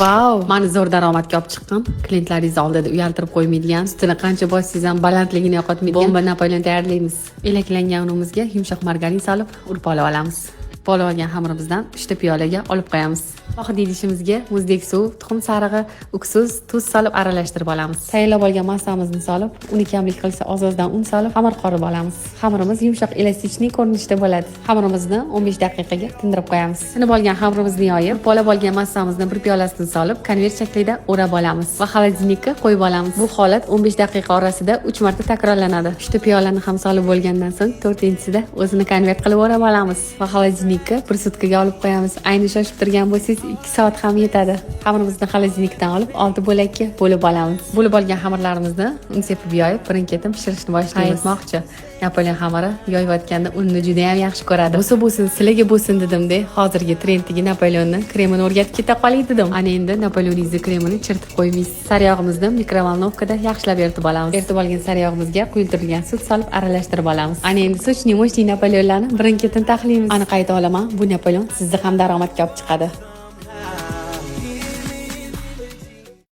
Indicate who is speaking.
Speaker 1: Vau!
Speaker 2: Mani zo'r daromadga olib chiqqan, klientlaringizni oldida uyaltirib qo'ymaydigan, ustini qancha bossangiz ham balandligini yo'qotmaydigan bomba Napoleon tayyorlaymiz. Elaklangan unimizga yumshoq margarin solib, urib olamiz. Olib olgan xamirimizdan 3 ta piyolaga olib qo'yamiz. Oxirgi idishimizga muzdek suv, tuxum sarig'i, уксус, tuz solib aralashtirib olamiz. Tayyorlab olgan massamizni solib, uni kamlik qilsa, oz-ozdan un solib, xamir qorib olamiz. Xamirimiz yumshoq, эластичный ko'rinishda bo'ladi. Xamirimizni 15 daqiqaga tindirib qo'yamiz. Tinib olgan xamirimizni yoyib, olib olgan massamizni bir piyolasini solib, konvert shaklida o'rab olamiz va холодильник ka qo'yib olamiz. Bu holat 15 daqiqa orasida 3 marta takrorlanadi. 3 ta piyolani ham solib bo'lgandan so'ng, to'rtinchisida o'zini konvert qilib o'rab olamiz va холодильник ka bir sutkaga olib qo'yamiz. Ayni shoshib turgan bo'lsangiz, 2 soat ham yetadi. Xamirimizni холодильник dan olib, olti bo'lakka bo'lib olamiz. Bo'lib olgan xamirlarimizni un sepib yoyib, birin-ketin pishirishni boshlaymiz. Aytmoqchi, Napoleon xamiri yoyayotganda unni juda ham yaxshi ko'radi. Bo'lsa bo'lsin, sizlarga bo'lsin dedim-de, hozirgi trenddagi Napoleonni kremini o'rgatib keta qolay dedim. Ana endi Napoleoningizni kremini chiritib qo'ymaysiz. Sariyog'imizni микроволновка da yaxshilab eritib olamiz. Eritib olgan sariyog'imizga quyultirilgan sut solib aralashtirib olamiz. Ana endi сочный, мощный Napoleonlarni birin-ketin taxlaymiz. Aniq ayta olaman, bu Napoleon sizni ham daromadga olib chiqadi.